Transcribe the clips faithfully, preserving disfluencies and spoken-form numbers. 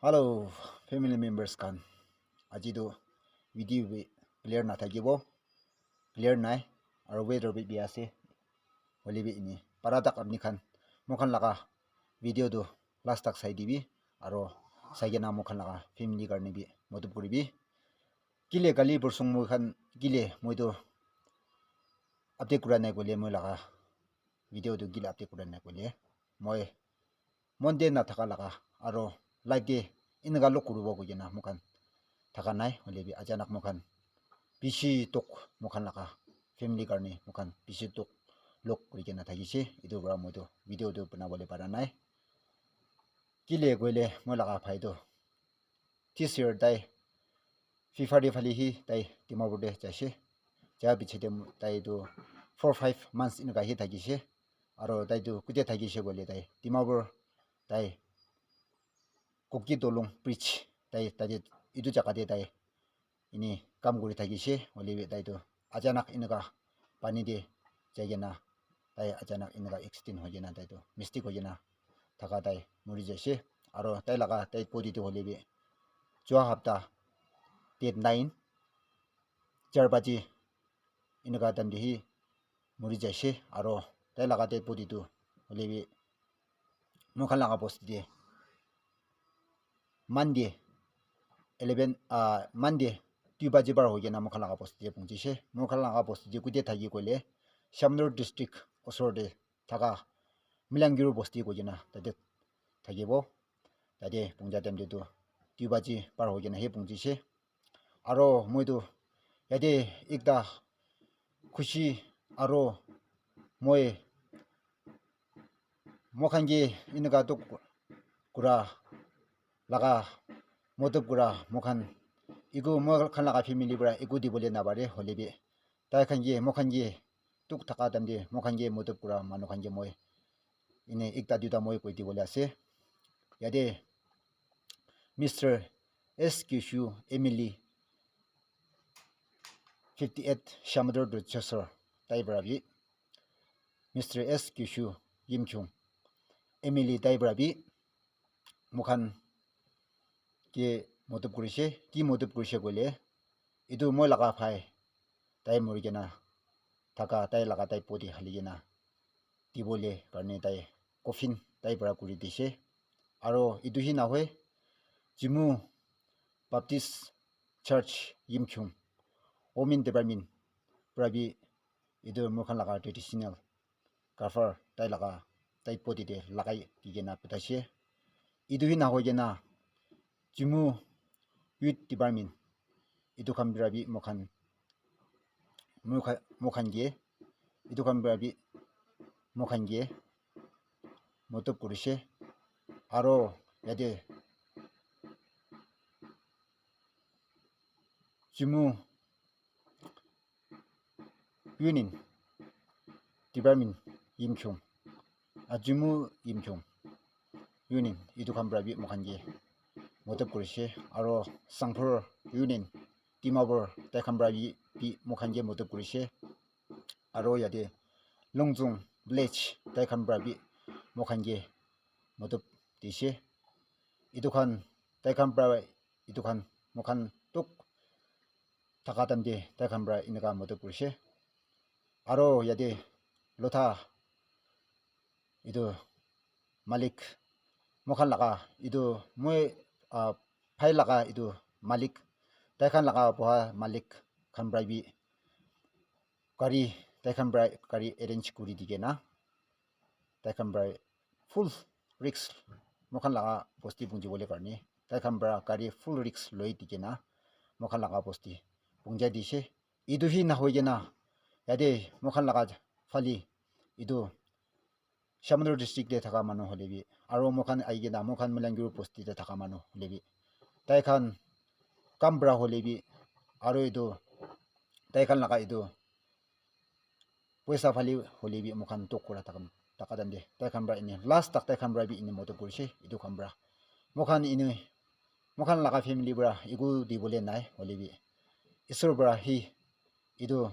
Hello, family members khan. Aji tu video bi clear na thakibo. Clear nai. Aro weather bi bia ase. Hoile bi ini. Para tak apni khan. Mokhan laga video tu last tak sai dibi. Aro sai kena mokhan laga family karne bi madad kuribi. Kile kali borsong mokhan kile moi tu update kura nai koile moi laga video tu kile update kura nai koile. Moi Monday na thaka laga aro light te eneka log kuribo koi kena mokhan thaka nai hoile bi achanak mokhan bishi tok mokhan laga family karne mokhan bishi tok log kuri kena thakise etu para moi tu video tu banabole para nai kile koile moi laga bhai tu this year tai FIFA te phale hi tai Dimapur te jaise ja piche te tai tu four five months eneka hi thakise aro tai tu kute thakise koile tai Dimapur tai Kuki Dolong bridge tai tate etu jaga te tai ini kam kuri thakise hoile bi tai tu achanak eneka pani te jai kena tai achanak eneka accident hoi kena tai tu mistake hoi kena thaka tai muri jaise aro tai laga tai body tu hoile bi jua hapta date nine char baji eneka time te hi muri jaise aro tai laga dead body tu hoile bi mokhan laga bosti te Monday eleven ah Monday two baji par hoi kena mokhan laga bosti te punchise mokhan laga bosti te kute thaki koile Shamnur district osor te thaka Milangiru bosti koi kena tate thakibo tate punja time te tu two baji par hoi kena he punchise aro moi tu yate ekta khushi aro moi mokhan ke eneka tu kura laga madad kura mokhan eku mokhan laga family para eku dibole napare hoile bi tai khan ke mokhan ke tuk thaka time te mokhan ke madad kura manu khan ke moi ene ekta duita moi koi dibole ase yate Mister S Kyushu M L A fifty eight Shamator Dorchester tai para bi Mister S Kyushu Yimchung M L A tai para bi mokhan ke madad kurise ki madad kurise koile etu moi laga bhai tai muri kena thaka tai laga tai body hali kena dibole karne tai coffin tai para kuri dise aro etu hi nahoi Jimu Baptist Church Yimchung Women Department para bi etu mokhan laga traditional cover tai laga tai body te lagai di kena pitaise etu hi nahoi kena Jimu Youth Department etu khan para bi mokhan mokhan ke etu khan para bi mokhan ke madad kurise aro yate Jimu Union Department Yimchung Ajimu Yimchung Union etu khan para bi mokhan ke madad kurise aro Sangphur Union Dimapur tai khan para bi mokhan ke madad kurise aro yate Longzong village tai khan para bi mokhan ke madad dise etu khan tai khan para etu khan mokhan tuk thaka time te tai khan para eneka madad kurise aro yate lotha etu malik mokhan laga etu moi ah, bhai laga etu malik tai khan laga boha malik khan para bi gari tai khan para gari arrange kuri di kena tai khan para full risk mokhan laga bosti punji bole karne tai khan para gari full risk loi di kena mokhan laga bosti punjai dise etu hi nahoi kena yate mokhan laga phale etu Shamator district te thaka manu hoile bi aro mokhan ahi kena mokhan Milangiru bosti te thaka manu hoile bi tai khan kam para hoile bi aro etu tai khan laga etu poisa phale hoile bi mokhan tok kura thaka thaka time te tai khan para ene last tak tai khan para bi ene madad kurise etu khan para mokhan ene mokhan laga family para eku dibole nai hoile bi isor para hi etu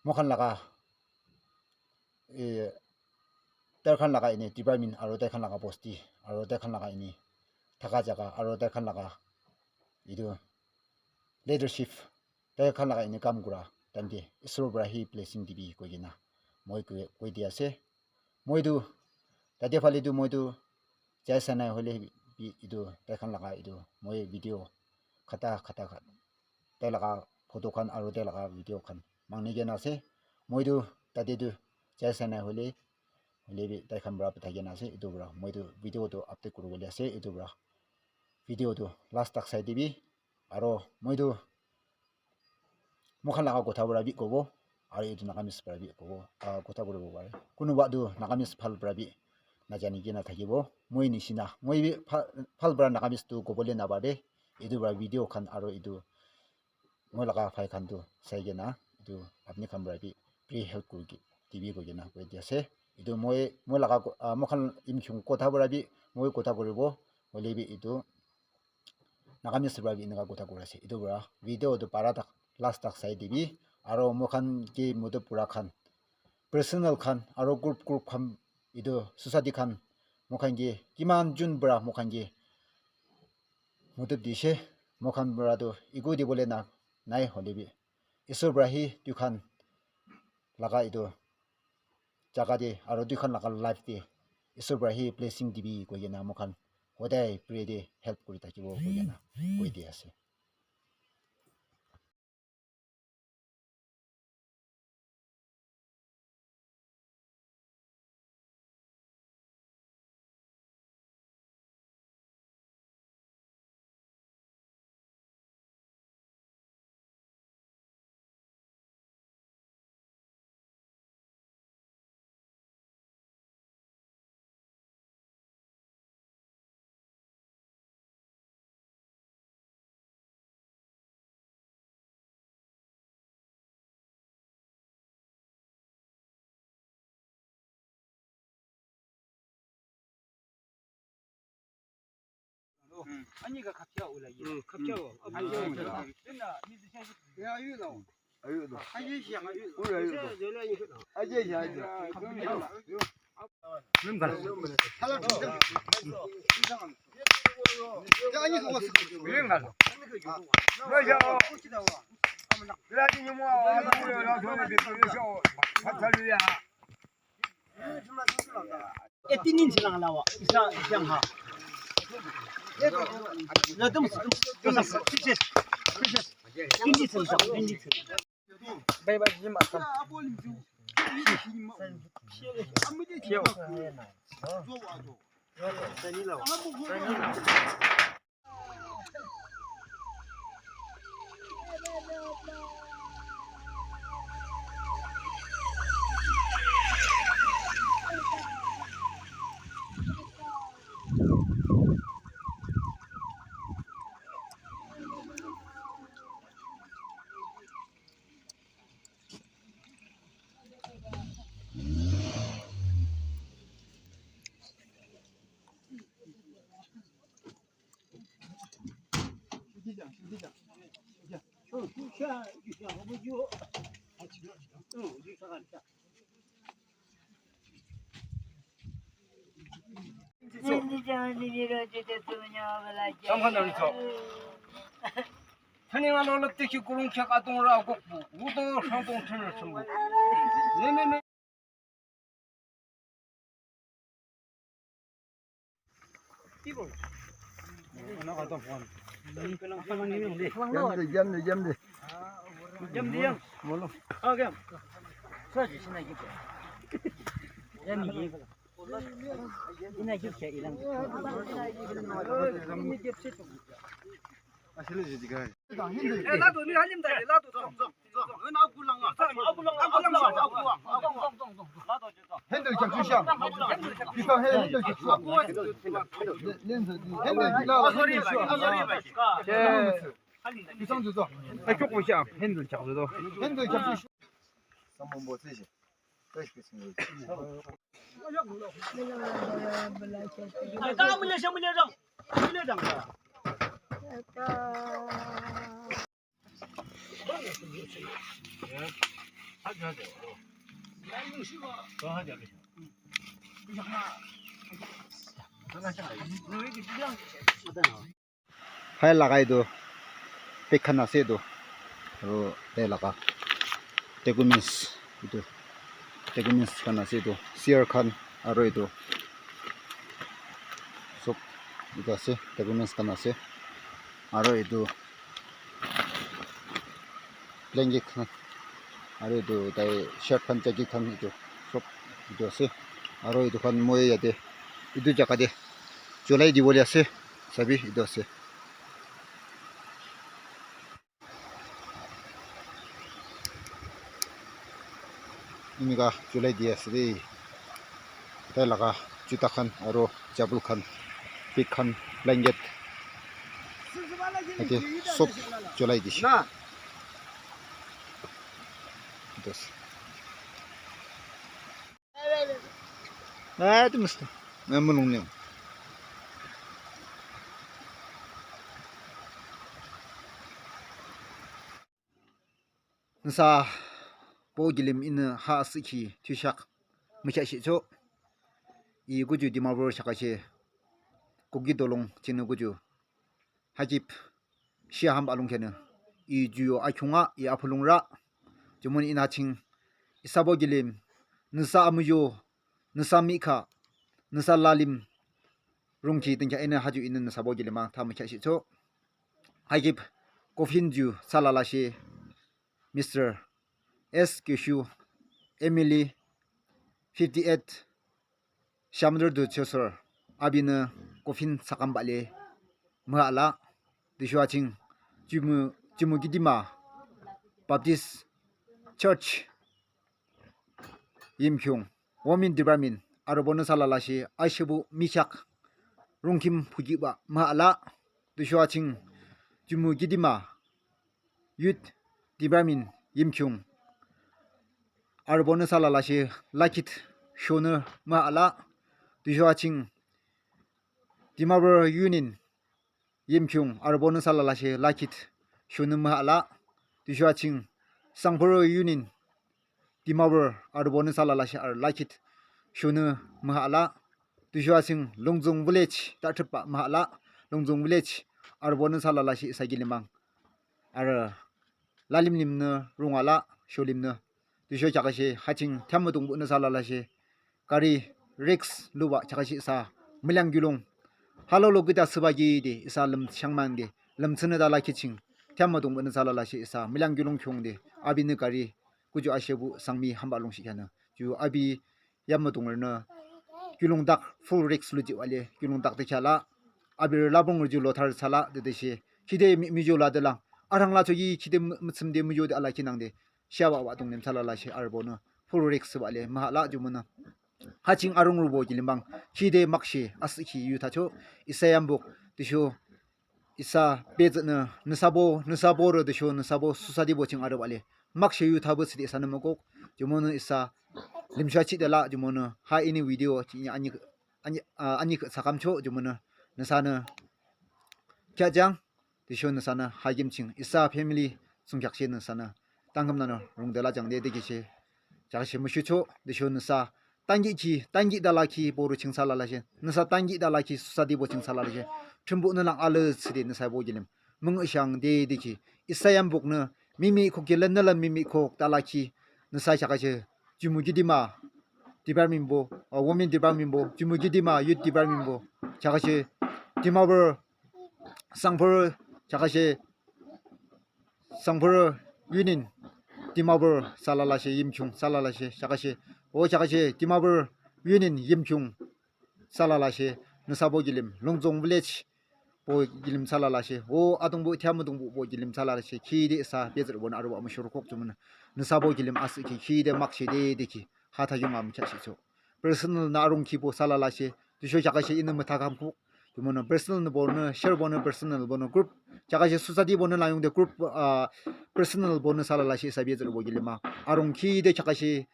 mokhan laga eh, tai khan laga ene department aro tai khan laga bosti aro tai khan laga ene thaka jaga aro tai khan laga etu leadership, tai khan laga ene kam kura time te isor para he blessing dibi koi kena moi koi koi di ase. Moi tu tate phale tu moi tu jai sa nai hoile bi etu tai khan laga etu moi video khata khata khan tai laga photo khan aro tai laga video khan mangni kena ase. Moi tu tate tu jai sa nai hoile, hoile bi tai khan para pathai kena ase. Etu para moi tu video tu update kuri bole ase. Etu para video tu last tak sai dibi. Aro moi tu moi khan laga kotha para bi kobo, aro etu Nagamese para bi kobo, ah, kotha kuribo pare. Kunuba tu Nagamese bhal para bi najani kena thakibo. Moi nishina moi bi bhal, bhal para Nagamese tu kobole napare. Etu para video khan aro etu moi laga bhai khan tu sai kena etu apni khan para bi free help kuri ke dibi koi kena koi di ase. Etu moi, moi laga ko-, ah, moi khan Yimkhiung kotha para bi moi kotha kuribo, hoile bi etu Nagamese para bi eneka kotha kuri ase. Etu para video tu para tak last tak sai dibi. Aro moi khan ke moto pura khan personal khan aro group group khan etu society khan moi khan ke kiman jun para moi khan ke moto dise, moi khan para tu eku dibole na nai hoile bi isor para he tu khan laga etu jaga te aro tu khan laga life te isor para he blessing dibi koi kena moi khan hodai pray te help kuri thakibo koi kena koi di ase. Tani nga lo lak teki kurung kyak atong ra akok bu. Wuto shang tong tun ra shang bu. Ne, ne, ne. Jam de, jam de, jam de. Jam de, jam. Bolo. Ah, jam. Jam ni. Ina jip siya ilang. Asli jadi guys. Eh, ladu ni halim tadi, ladu tu. Handle chak chu siya. Kita handle chak chu. Handle, handle chak chu siya. Handle chak chu. Someone bought this. Phai laga etu bag khan ase etu, aru tai laga documents etu documents khan ase etu, chair khan aru etu sob etu ase documents khan ase aru etu blanket khan aru etu tai shirt khan jacket khan etu sob etu ase aru etu khan moi yate etu jaga te cholai dibole ase sabi etu ase. Enika cholai di ase de. Tai laga juta khan aro chapal khan, bag khan, blanket. Ete sob cholai dise. Etu ase. Ah, etu must. Ah, mulung niam. Nsa po gilim ina ha asiki tushak mikha shicho. I guju Dimapur shakache. Kuki dolong chinu guju. Hajib shia ham alung kene. I juyo akhunga i aphulung ra. Jumuni ina ching. Isabo gilim. Nsa amuyo. Nsa mikha. Nsa lalim. Rungki tingkha ina haju ina nsa bo gilima tha mikha shicho. Hajib coffin ju salala shi Mister S Kyushu, Emily, fifty-eight, Shamdur du Chosor, abina coffin sakam bale mahala, dishwa ching, Jumu, Jumu Gidima, Baptist Church, Yimkhiung, Women Department, aro bono salala shi, Aishibu Mishak, Rungkim Phugiba mahala, dishwa ching, Jumu Gidima, Youth Department Yimkhiung. Aro bono salala shi lakit shonu ma ala. Dushuaching Dimapur Union Yimkhiung. Aro bono salala shi lakit shonu ma ala. Dushuaching Sangpur Union Dimapur aro bono salala shi aro lakit shonu ma ala. Dushuaching Lungzung Village ta trip ma ala. Lungzung Village aro bono salala shi isa gilimang. Aro lalim limnu rungala sholimnu. Dusho chakashi haching thamu dungbu nu salala shi. Kari risk luba chakashi sa milang gulung. Halo lo gita subagi de isa lam shangman de lam tsunu da la kiching. Thamu dungbu nu salala shi isa milang gulung kyung de. Abinu kari kuju ashebu sangmi hamba lung shikana. Ju abi yamma tungre na. Gulung dak full risk lu ji wale gulung dak de chala. Abir labung ju lothar sala de de shi. Kide mi ju la de lang. Arang la chogi kide mutsim de mu ju de ala kinang de. Shia wa wa tung nem sala la shi arbo na. Full risk wale mahala ju muna. Haching arung rubo gilimbang. Kide makshi as ki yu tacho. Isayambuk. Disho. Isa bezna. Nisabo. Nisabo ro disho. Nisabo susadi bo ching arbo ale. Makshi yu tabu sidi sana mukok. Jumunu isa. Limsha chi de la. Jumunu. Ha ini video. Chi ani. Ani. Ah, ani sakam cho. Jumunu. Nisana. Kya jang. Disho na sana hagim ching isa family sung kyak she na sana tangam na no rung de la jang de de ki she ja she mu shu cho disho na sa tangi ki tangi da la ki bo ru ching sa la la she na sa tangi da la ki sa di bo ching sa la la she thum bu na lang a le si de na sa bo gilim mung shang de de ki isa yam buk na mi mi khok ki len na la mi mi khok da la ki na sa ja ka she ju mu gi di ma department bo, ah, women department bo ju mu gi di ma youth department bo ja ka she Dimapur Sangpur chakashe Sangpur Union Dimapur salala she Yimkhiung salala she chakashe o chakashe Dimapur Union Yimkhiung salala she Nusabo Gilim Lungzong Village bo Gilim salala she o Adungbu Thiamudungbu bo Gilim salala she khi de sa bezar bon aru amu shuru kok chumuna Nusabo Gilim as ki khi de mak she de de ki ha tha yung am cha shi cho personal na arung ki bo salala she Tusho chaka she ina mutha kam ku. Jumono personal no bono, share bono personal bono group. Chaka she society bono layung de group, ah, personal bono sala la she sabi zero bo gilima. Arung ki de chaka she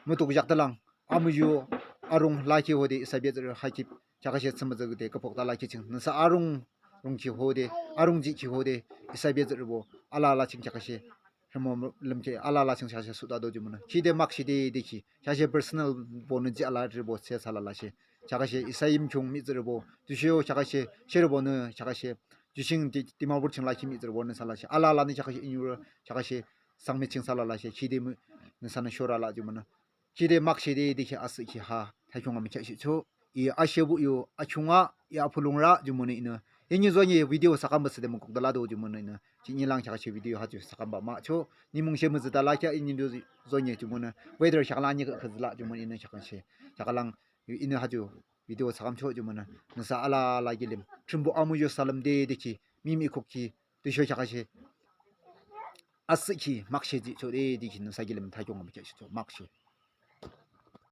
mutuk jak talang. Amu yo arung la ki ho de sabi zero hakip. Chaka she tsamba zero de kapok ta la ki ching. Nasa arung rung ki ho de, arung ji ki ho de sabi zero bo. Ala la ching chaka she. Hemo lemke ala la sing shashe suda do jumuna. Chi de mak shi de de ki. Shashe personal bo nu ji ala re bo se sala la she. Chaka she isayim chung mi zero bo. Tu she yo chaka she shere bo nu chaka she. Ju shing di di ma bur ching la ki mi zero bo nu sala she. Ala la ni chaka she inyu chaka she sang mi ching sala la she. Chi de mu nu sana shora la jumuna. Chi de mak shi de de ki asu ki ha. Tha chung mi cha shi cho. I ashe bu yo achunga ya phulung ra jumuna ina. Inyu zo ni video sakam ba se de mu kok da la do jumuna ina. Chi ni lang chaka she video ha ju sakam ba ma cho. Ni mung she mu zida la kya inyu zo ni jumuna. Weather shakala ni ka zila jumuna ina chaka she. Chakalang ina ha ju video sakam cho jumuna. Nasa ala la gilim. Trimbo amu yo salam de de ki. Mi mi kok ki. Tu sho chaka she. Asu ki mak she ji cho de de ki nasa gilim tha chung mi cha shi cho mak she.